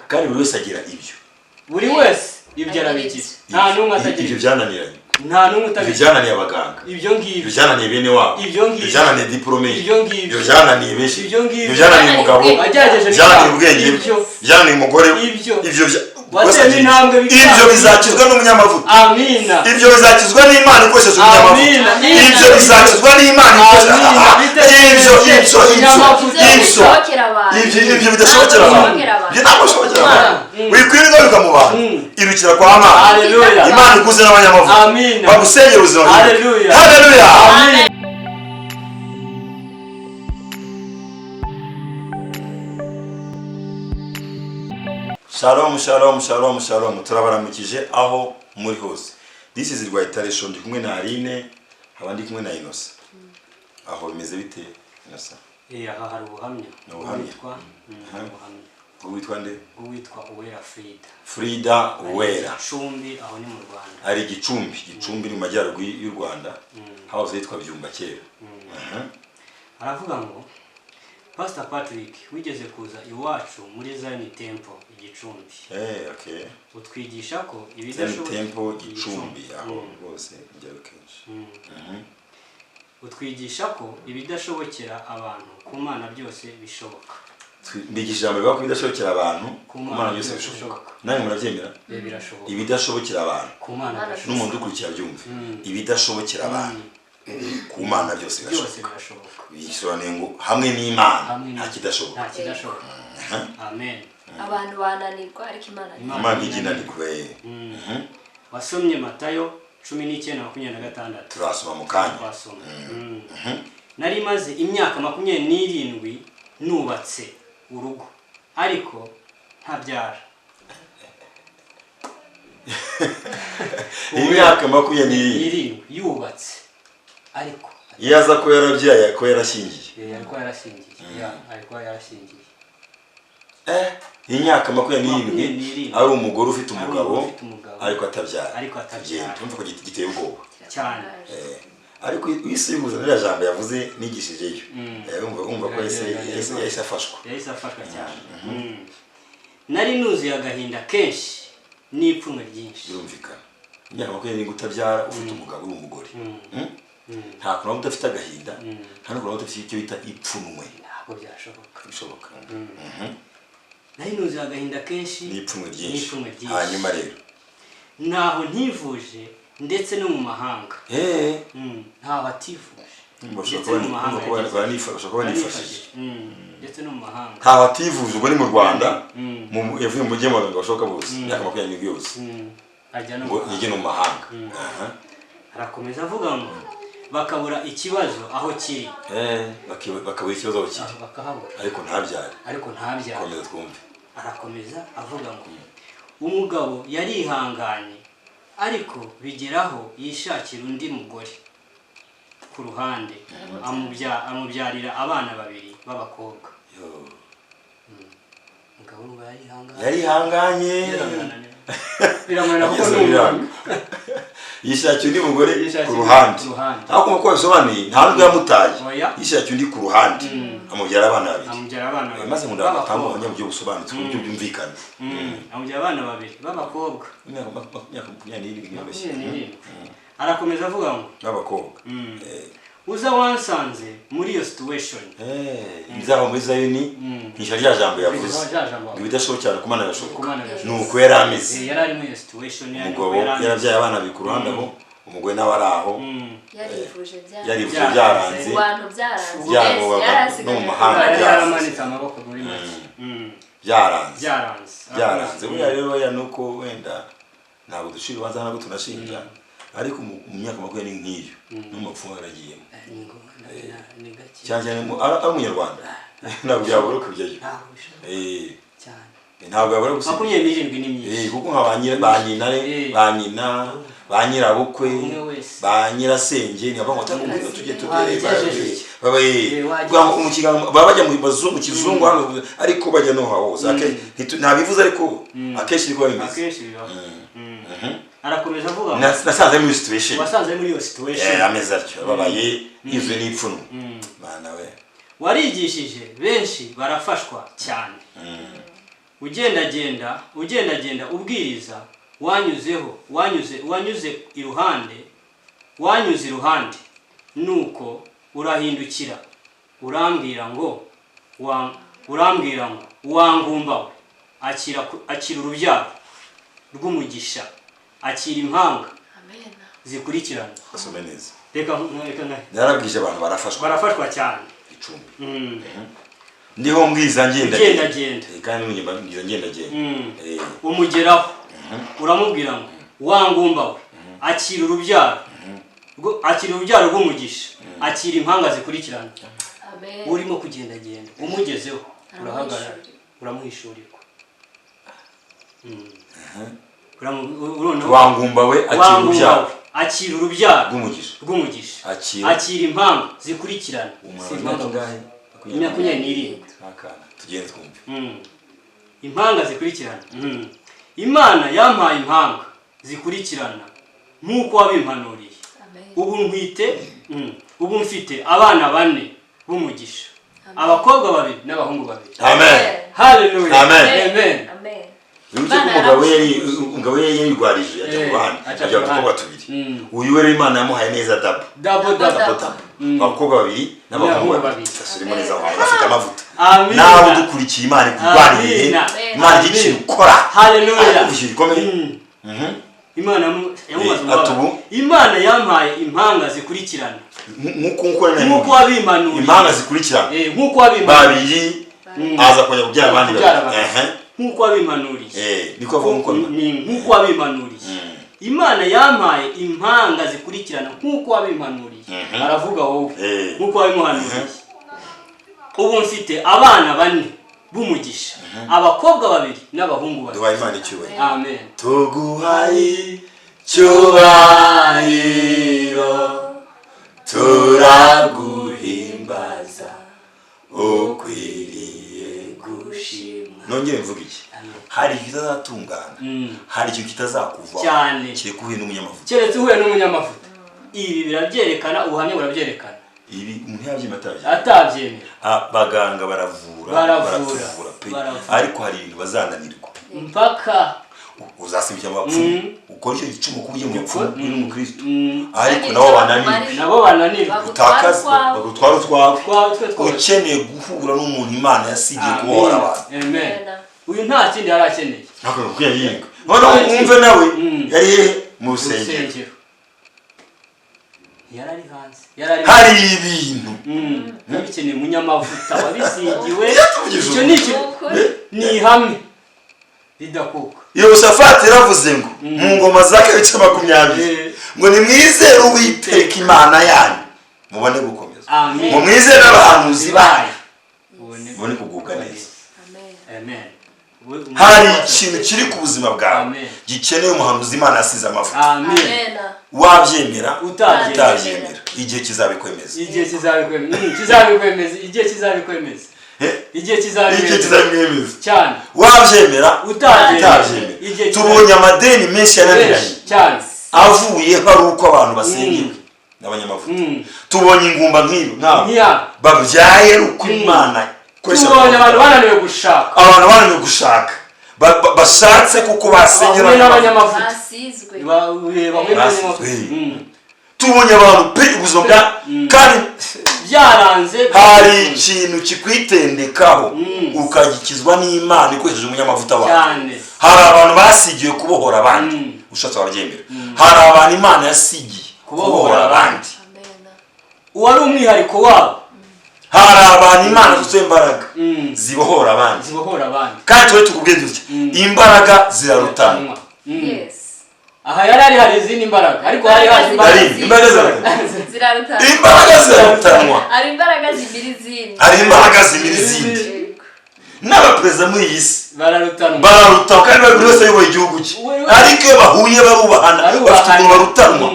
Kandi buri wese agira ibyo. Buri wese ibyo arabigira, nta n'umwe atagira ibyo ibyo. Byananiranye. Nta n'umwe Ibyo utabigira. byananiye abaganga. Ibyo ngibyo. Ibyo byananiye bene wabo. Ibyo ngibyo. Ibyo byananiye diporome ye. Ibyo ngibyo. Ibyo byananiye benshi. Ibyo ngibyo. Ibyo byananiye umugabo. Wagerageje. Byananiye ubwenge. Ibyo. Byananiye umugore we. Ibyo. Ibyo Wateye bose intambwe agira ibyo. bikanga. Ibyo bizakizwa n'umunyamavuta. Amina. Ibyo bizakizwa n'Imana ikoresheje umunyamavuta. Amina. Ibyo bizakizwa n'Imana ikoresheje Amina. ibyo ibyo ibyo. Umunyamavuta. Ibyo bishobokera abantu. Ibyo bidashobokera Ntabwo abantu. bishobokera abantu. Ibyo ntabwo bishobokera abantu. Wikwirirwa wiruka mu bantu, irukira kwa Mana. Haleluya. Imana ikuze n'abanyamavuta. Amina. Bagusengera ubuzima bwawe. Haleluya. Haleluya. Amina. Shalom, shalom, shalom, shalom. Turabaramukije aho muri hose. This is Rwayitare Show. Ndi kumwe na Aline, nkaba ndi kumwe na Innocent. Aho bimeze bite, Innocent? Aha hari ubuhamya. Ni ubuhamya. Uwitwa ubuhamya. Uwitwa nde? Uwitwa Uwera Frida. Frida Uwera. Gicumbi, aho ni mu Rwanda. Ari Gicumbi. Gicumbi ni mu majyaruguru y'u Rwanda, hahoze hitwa Byumba kera. Aha. Aravuga ngo: "Pastor Patrick, wigeze kuza iwacu muri Zion Temple i Gicumbi, Okay. utwigisha ko Zion ibidashoboka Temple Gicumbi, aho rwose njyayo kenshi. Utwigisha ko ibidashobokera abantu, ku Mana byose bishoboka." Mbigisha ijambo rivuga ko ibidashobokera abantu, Ku ku Mana Mana byose byose bishoboka. bishoboka. Namwe murabyemera? Birashoboka. Ibidashobokera abantu Ku Mana Mana birashoboka. n'umuntu ukurikira byumve, ibidashobokera abantu, ku Mana byose Byose birashoboka. birashoboka. Bisobanuye ngo hamwe n'Imana Hamwe nta kidashoboka. Nta kidashoboka, amen. Abantu bananirwa, ariko Imana Imana Imana ntiginanirwe. Wasomye Matayo 19:26. Turasoma mu kanya. Twasoma. Nari maze imyaka 27 nubatse urugo, ariko ntabyara. Imyaka 27. Irindwi yubatse, ariko Iyo aza ko yarabyaye, ko yarashyingiye. Ariko yarashyingiye, ya, ariko yarashyingiye. Imyaka 27. 27. Ari umugore ufite Ari umugabo, umugore ufite umugabo. Ariko atabyara. Ariko atabyara. Tugenda, urumva ko giteye ubwoba. Cyane. Ariko isi yihuza n'iriya jambo yavuze nigishijeyo. Wumva ko yahise afashwa. Yahise afashwa cyane. Nari nuzuye agahinda kenshi n'ipfunwe ryinshi. Birumvikana, imyaka 27 utabyara, ufite umugabo, uri umugore. Nta kuntu waba udafite agahinda, nta n'ukuntu waba udafite icyo bita ipfunwe. Ntabwo byashoboka. Bishoboka. Nari nuzuye agahinda kenshi N'ipfunwe ryinshi. N'ipfunwe ryinshi. Hanyuma rero? Ntaho ntivuje, ndetse no mu mahanga. Ntaho ativuje. Bashobora Ndetse kuba no mu mahanga yagize. bashobora kuba banifashije. Ndetse no mu mahanga. Ntaho ativuje, ubwo ni mu Rwanda. Yavuye mu mujyi, mu baganga bashoboka bose, imyaka 27 yose. Ajya no mu Ngo mahanga. yige no mu mahanga. Aha. Arakomeza avuga ngo bakabura ikibazo aho kiri. Bakabura ikibazo aho kiri. Aho bakahabura. Ariko ntabyare. Ariko ntabyare. Komeza twumve. Arakomeza avuga ngo umugabo yarihanganye, ariko bigeraho yishakira undi mugore ku ruhande, amubyarira abana babiri b'abakobwa. Yo. Umugabo ngo yarihanganye. Yarihanganye. Biramunanira kuko Ageze ni biranga. umuntu. Yishakiye undi mugore Yishakiye ku ruhande. ku ruhande. Ariko nk'uko bisobanuye, nta nubwo yamutaye. Oya. Yishakiye undi ku ruhande, amubyara abana babiri. Amubyara abana babiri Maze ngo ndabatanga b'abakobwa. ubuhamya mu buryo busobanutse, ku buryo byumvikana. Amubyara abana babiri b'abakobwa. Imyaka 27 ntiyoroshye. 27. Arakomeza avuga ngo N'abakobwa. Uza wansanze muri iyo situation. Nzaho muri Zayoni ntisha rya jambo yavuze Rya jambo. ngo ibidashoboka ku Mana birashoboka. Ku Mana birashoboka. Ni uko yari ameze. Yari ari muri iyo situation, yari Umugabo uko yari ameze. yarabyaye abana babiri ku ruhande aho, umugore nawe ari aho. Yarivuje byaranze. Yarivuje Byaranze. byaranze. Mu bantu byaranze. Byabo Yes, yarasigaje no mu mahanga Yari byaranze. yaramanitse amaboko muri make. Byaranze. Byaranze. Byaranze. Buriya rero buriya ni uko wenda ntabwo ducira urubanza, ntabwo tunashinja, ariko mu myaka 20 nk'iyo n'umupfumu yaragiyemo. Ni ngombwa, ni gake. Cyane cyane ari umunyarwanda, ntabwo byabura kujyayo. Ntabwo bishoboka cyane. Ntabwo yabura gusiga. 27 ni myinshi. Kuko nka ba nyina ba nyina, ba nyirabukwe, Umwe wese. ba nyirasenge ntibavuga ngo tanga umuriro tujye tugere. Wagejeje. Baba Wagejeje. bwa mu kiganiro baba bajya mu bazungu, kizungu hano, ariko bajya no hawo ntabivuze, ariko akenshi niko bimeze. Akenshi bibaho. Arakomeza avuga ngo Nasanze muri situation wasanze muri iyo situation. Ameze atyo, ababaye, yuzuye n'ipfunwe. Mana we! Warigishije benshi, barafashwa cyane. Ugendagenda, ugendagenda ubwiriza, wanyuzeho, wanyuze iruhande, wanyuze iruhande, nuko urahindukira, urambwira ngo wangumba we, akira urubyaro rw'umugisha, akira impanga Amen. zikurikirana. Asome neza. Reka Narabwije abantu barafashwa. Barafashwa cyane. Icumbi. Ndiho mbwiza ngenda. Ugendagenda. Kandi n'ubu mbwiza ngendagenda. Umugeraho, uramubwira ngo wangumba we, akira urubyaro rw'umugisha, akira impanga zikurikirana. Amen. Urimo kugendagenda, umugezeho, urahagarara. Aramuhishurirwa. Uramuhishurirwa. Noneho Wangumba we, akira wangumba urubyaro we, akira urubyaro rw'umugisha, rw'umugisha, akira akira impanga zikurikirana. Umuntu Si imyaka impanga ingahe? 27. Akana tugende twumve. Impanga zikurikirana. Imana yampaye impanga zikurikirana nk'uko wabimpanuriye. Amen. Ubu ntwite, ubu mfite abana bane b'umugisha, abakobwa babiri n'abahungu babiri. Amen. Haleluya. Amen. Amen. Amen. Wibuke ko umugabo yari yirwarije, ajya ku ruhande, aca ajya ku abakobwa ruhande. tubiri. Uyu we rero Imana yamuhaye neza double. Double, double. Double, double, abakobwa babiri n'abahungu N'abahungu babiri. babiri. Asubiremo neza aho hantu, bafite amavuta. Amina. Nawe udukurikiye, Imana ikurwaniriye. Amina. Imana igira ikintu ukora. Haleluya. Ariko ikintu gikomeye. Imana yamumaze Ati umubabaro. Imana yampaye impanga zikurikirana Nk'uko nk'uko wabimpanuriye. Impanga zikurikirana. Nk'uko wabimpanuriye. Babiri, aza kongera kubyara abandi Kubyara babiri. babiri. Nk'uko wabimpanuriye. Niko avuga, nk'uko Ni nk'uko wabimpanuriye. Imana yampaye impanga zikurikirana nk'uko wabimpanuriye. Aravuga wowe. Nk'uko wabimuhanuriye, ubu mfite abana bane b'umugisha, abakobwa babiri n'abahungu babiri. Duhaye Imana icyubahiro. Amen. Tuguhaye icyubahiro, turaguhimbaza, ukwiriye gushimwa. Nongere mvuga iki? Hari ikintu kitazatungana, hari ikintu kitazakuvaho Cyane. kereka uhuye n'umunyamavuta. Keretse uhuye n'umunyamavuta. Ibi birabyerekana, ubuhamya burabyerekana. Ibi umuntu yabyemera atabyemera, Atabyemera. Abaganga baravura, Baravura. baratuvura pe, Baravura. ariko hari ibintu bazananirwa. Mpaka Uzasimbukira mu bapfumu, ukora icyo gicumu kuba ujye mu bapfumu uri n'umukristo, ariko Kandi nabo icyo bananirwe. bakumarira. Nabo bananirwa. Utakaza Bagutwara utwawe. Bagutwara utwawe. Twawe twe twose. Ukeneye guhura n'umuntu Imana yasigiye kubohora abantu. Amen. Uyu nta kindi yari akeneye. Ntabwo makumyabiri noneho wumve nawe yari hehe? Mu rusengero. Urusengero. Yari ari hanze, yari ari Hari ibintu Bikeneye umunyamavuta wabisigiwe. Yatuvugije Icyo ukuri. ni ikintu Ukuri. ni ihame ridakuka. Yehoshafati yaravuze ngo mu ngoma za kabiri 20 ngo nimwizere Uwiteka Imana yanyu mubone gukomeza, Amen. ngo mwizere n'abahanuzi bayo Mubone mubone kugubwa neza. Amen. Amen. Hari ikintu kiri ku buzima bwawe Amen. gikeneye umuhanuzi Imana yasize amavuta. Amen. Amen. Wabyemera, Utabyemera, utabyemera, igihe kizabikwemeza. Igihe kizabikwemeza. Kizabikwemeza, igihe kizabikwemeza. Eh? Igihe Igihe kizabikwemeza. kizabikwemeza. Cyane. Wabyemera, Utabyemera, utabyemera, igihe tubonye amadeni menshi yananiranye Benshi cyane. avuyeho ari uko abantu basengewe n'abanyamavuta. Tubonye ingumba nk'iyo nk'abo Nk'iya babyaye ari uko Imana ikoresha Tubonye abantu amavuta. bananiwe gushaka. Abantu bananiwe gushaka, bashatse kuko basengera Bahuye n'abanyamavuta. Basizwe. Bahuye n'abanyamavuta. Basizwe. Tubonye abantu pe, ubuzima bwa kandi Byaranze. Hari ikintu kikwitendekaho ukagikizwa n'Imana ikoresheje umunyamavuta wawe. Cyane. Hari abantu basigiwe kubohora abandi. Ushatse wabyemera, hari abantu Imana yasigiye Kubohora kubohora abandi. Amen. Uwari umwihariko wabo. Hari abantu Imana zifite imbaraga zibohora abandi. Zibohora abandi. Kandi tube tukubwiye dutya, imbaraga zirarutanwa. Yes. Aha yari ari, hari izindi mbaraga, ariko hari haje imbaraga. Hari imbaraga zirarutanwa. Zirarutanwa. Imbaraga zirarutanwa. Hari imbaraga zimira izindi. Hari imbaraga zimira izindi. Yego. N'abaperezida muri iyi si Bararutanwa. bararutanwa, kandi buri wese ayoboye igihugu cye, ariko iyo bahuye barubahana, bafite ukuntu barutanwa.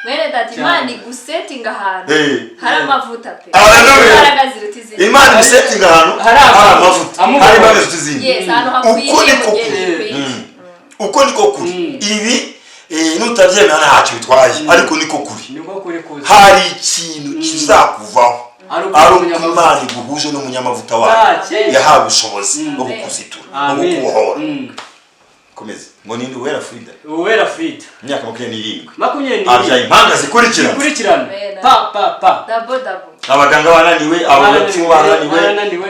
Mwene data, Cyane. Imana igusetinga ahantu hari amavuta pe. Hallelujah. Imbaraga ziruta izindi. Imana igusetinga ahantu Hari hari amavuta. amavuta, Amubohora. hari imbaraga ziruta izindi. Yes, ahantu Uko hakwiriye, niko mugeni kuri. ukwiye. Uko niko kuri. Ibi nutabyemera ntacyo bitwaye, ariko niko kuri. Niko kuri kuza. Hari ikintu kizakuvaho. Ari uko Ari uko umunyamavuta. Imana iguhuje n'umunyamavuta wayo, Nta kindi. yahawe ubushobozi bwo kukuzitura no Amen. kukubohora. Komeza ngo ninde? Uwera Frida. Uwera Frida. Imyaka 27. 27. Abyaye impanga zikurikirana. Zikurikirana. Amen. Pa pa pa. Double double. Abaganga bananiwe, abapfumu bananiwe. Barananiwe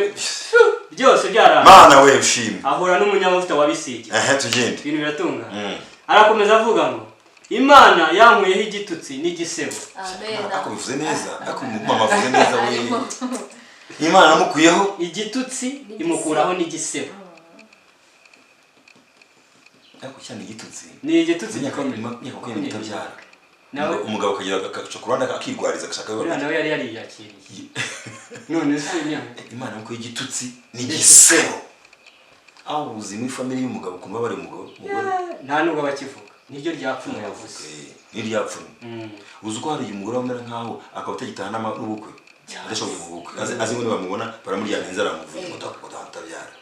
byose byaranga. Mana we, ushimwe. Ahura n'umunyamavuta wabisigiye. Ehe, tugende. Ibintu biratungana. Arakomeza avuga ngo Imana yankuyeho igitutsi n'igisebo. Amen. Ako bivuze neza, ako mama avuze neza we. Imana yamukuyeho Igitutsi imukuraho n'igisebo. Ariko cyane igitutsi. Ni igitutsi Imyaka gikomeye. imyaka 20 utabyara. Nawe Umugabo akagira agaca ku ruhande akirwariza, agashaka Uriya nawe yari yariyakiriye, none se imyaka Imana yamukuyeho igitutsi n'igisebo. Aho ubuzima, ifamily y'umugabo ukuntu baba bari umugabo umugore. Nta nubwo bakivuga niryo ryapfuye yavuze. N'iryapfunwe. Uzi ko hari igihe umugore amera nkaho akaba atagitaha n'ubukwe, adashoboye mu bukwe, azi ngo nibamubona baramuryana inzara, bamuvuye ngo utabyara.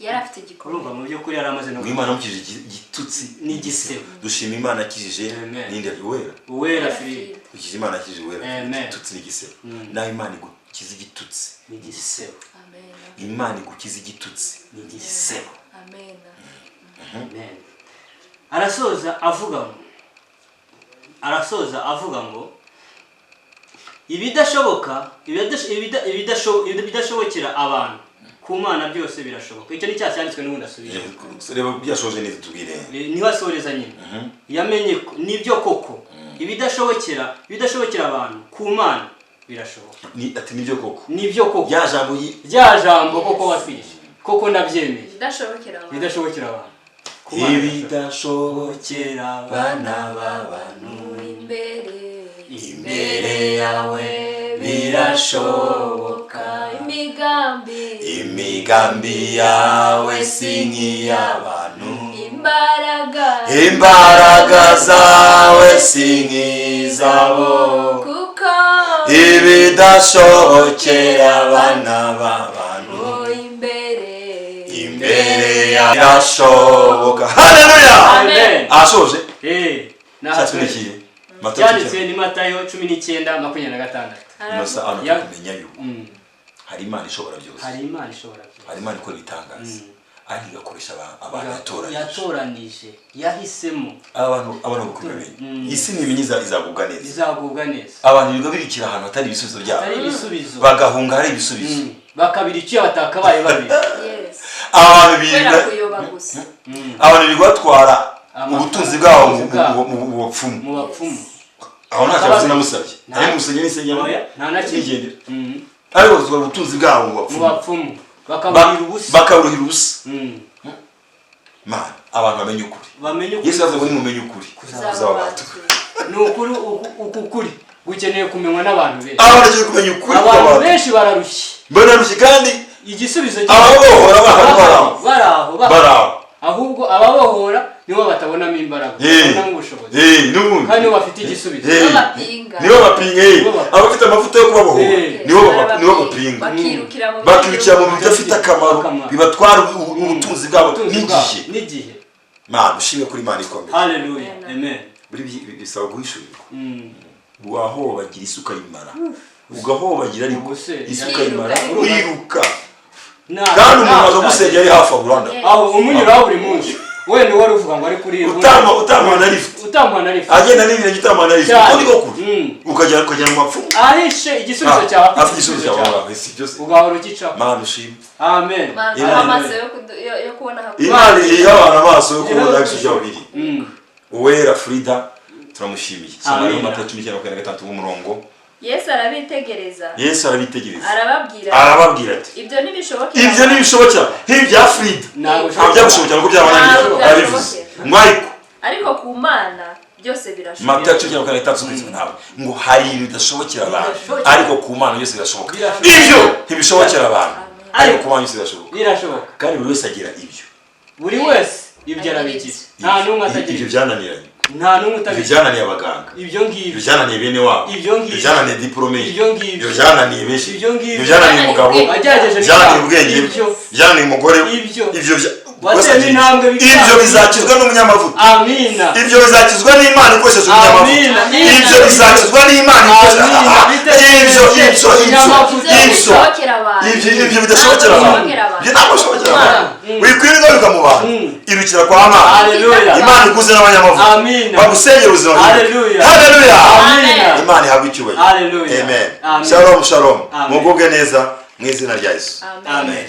Yari afite igikomere. Urumva mu by'ukuri yari amaze no Ngo Imana yamukijije igitutsi N'igisebo. Dushima Imana akijije. Amen. Ninde? Uwera. Uwera Frida. Dukize Imana akijije Uwera Amen. igitutsi n'igisebo. Naho Imana igukiza igitutsi n'igisebo. Amen. Imana igukiza igitutsi N'igisebo. Amen. Amen. Arasoza avuga ngo ibidashoboka ibidashobokera abantu, ku Mana byose birashoboka. Icyo ni cya cyanditswe n'ubundi asubije. Reba byashoje neza, tubwire. Niho asoreza nyine. Yamenye ko nibyo koko ibidashobokera abantu, ku Mana birashoboka. Ni ati nibyo koko. Nibyo koko. Rya jambo Rya jambo koko watwigisha, koko ndabyemeye. Ibidashobokera abantu. Ibidashobokera abantu, ku Mana birashoboka. Ibidashobokera Bana b'abantu, Imbere imbere yawe birashoboka. Imigambi Imigambi yawe si nk'iy'abantu. Imbaraga Imbaraga zawe si nk'izabo. Kuko Ibidashobokera abana b'abantu, imbere imbere yawe birashoboka. Haleluya! Amen. Ashoje. Nahasoje. Cyatwinikiye Matayo. Cyanditswe ni Matayo 19:26. Inosa hano Ya- kumenya yuko hari Imana ishobora byose. Hari Imana ishobora byose. Hari Imana ikora ibitangaza, ariko igakoresha abantu yatoranyije. Yatoranije, yahisemo. Abantu bakubimenya, isi nimenya izagubwa neza. Izagubwa neza. Abantu biga birikira ahantu hatari ibisubizo byabo. Atari ibisubizo. Bagahunga hari ibisubizo. Bakabira icyo batakabaye babiri. Yes. Abantu Kubera biga kuyoba gusa. Abantu birirwa batwara Amafaranga. Ubutunzi bwabo Ubutunzi bwabo. mu bapfumu. Mu bapfumu. Aho nta cyabuze namusabye Nta- ari mu rusengero n'isengero. Oya, nta na kimwe. Nigendera, ariko batwara ubutunzi bwabo mu Mu bapfumu. bapfumu bakabuhira ubusa. Bakaburuhira ubusa. Mana, abantu bamenye ukuri. Bamenye ukuri. Yesu yavuze ngo nimumenye ukuri kuzaba batura. Ni ukuri, uku kuri gukeneye kumenywa n'abantu benshi. Abantu bakeneye kumenya ukuri Abantu kw'abantu. benshi bararushye. Bararushye kandi Igisubizo ababohora bahari, baraho. Baraho bahari. Baraho. Ahubwo ababohora nibo batabonamo imbaraga, batabonamo ubushobozi. N'ubundi Kandi nibo bafite igisubizo. Nibo bapinga. Nibo bapinga. Nibo bapinga. Abafite amavuta yo kubabohora nibo bapinga. Bakirukira mu Bakirukira mu bintu bidafite akamaro. Akamaro. Bibatwara ubutunzi bwabo Ubutunzi bwabo. n'igihe. N'igihe. Mana ushimwe kuri Imana ikomeye. Haleluya, amen. Buri bisaba guhishurirwa. Wahobagira isi ukayimara, ugahobagira ariko Ubwo se, isi ukayimara Uriruka. uriruka, kandi umuntu aza gusengera ari hafi aho uranda. Aho umunyuraho buri munsi, wenda wari uvuga ngo ari kuri utamuha na lift. Utamuha na lift. Agenda n'ibirenge, utamuha na lift. Cyane. Uko niko kure ukagera mu bapfumu. Ahishe igisubizo cyawe, Afite igisubizo cyawe, si byose. Ugahora ugicaho. Mana ushimwe. Amen. Mana, Imana. amaso yo kubona hakurya. Imana iha abantu amaso yo kubona aho ibisubizo byabo biri. Uwera Frida turamushimiye. Soma rero Amen. Matayo 19:26 w'umurongo. Yesu arabitegereza. Yesu arabitegereza. Arababwira. Arababwira ati: Ibyo ntibishobokera. Ibyo ntibishobokera nk'ibya Frida. Ntabwo Ntabwo byagushobokera kuko byabananiye. Ntabwo Arabivuze byashobokera. ngo ariko Ariko ku Mana byose birashoboka. Matayo 19:26 kugeza nawe ngo hari ibintu bidashobokera abantu, Bidashobokera. ariko ku Mana byose birashoboka. Birashoboka. Ibyo ntibishobokera abantu, ariko Ariko- ku Mana byose birashoboka. Birashoboka. Kandi buri wese agira ibyo. Buri wese ibyo arabigira, nta n'umwe atagira Ibyo ibyo. byananiranye. Nta n'umwe Ibyo utabigira. byananiye abaganga. Ibyo ngibyo. Ibyo byananiye bene wabo. Ibyo ngibyo. Ibyo byananiye diporome ye. Ibyo ngibyo. Ibyo byananiye benshi. Ibyo ngibyo. Ibyo byananiye umugabo. Agerageje. Byananiye ubwenge. Ibyo. Byananiye umugore we. Ibyo. Ibyo Wateye intambwe bikanga. Ibyo bizakizwa n'umunyamavuta. Amina. Ibyo bizakizwa n'Imana ikoresheje umunyamavuta. Amina. Ibyo bizakizwa n'Imana ikoresheje Amina. ibyo ibyo ibyo Umunyamavuta. Ibyo ibyo bishobokera abantu. Ibyo bidashobokera Ntabwo abantu. bishobokera abantu. Ibyo ntabwo bishobokera abantu. Wikwirirwa wiruka mu bantu, irukira kwa Mana. Haleluya. Imana ikuze n'abanyamavuta Amina. bagusengera ubuzima bwawe. Haleluya. Haleluya. Amina. Imana ihabwe icyubahiro. Haleluya. Amen. Amen. Shalom, shalom. Amen. Mugubwe neza mu izina rya Yesu. Amen. Amen.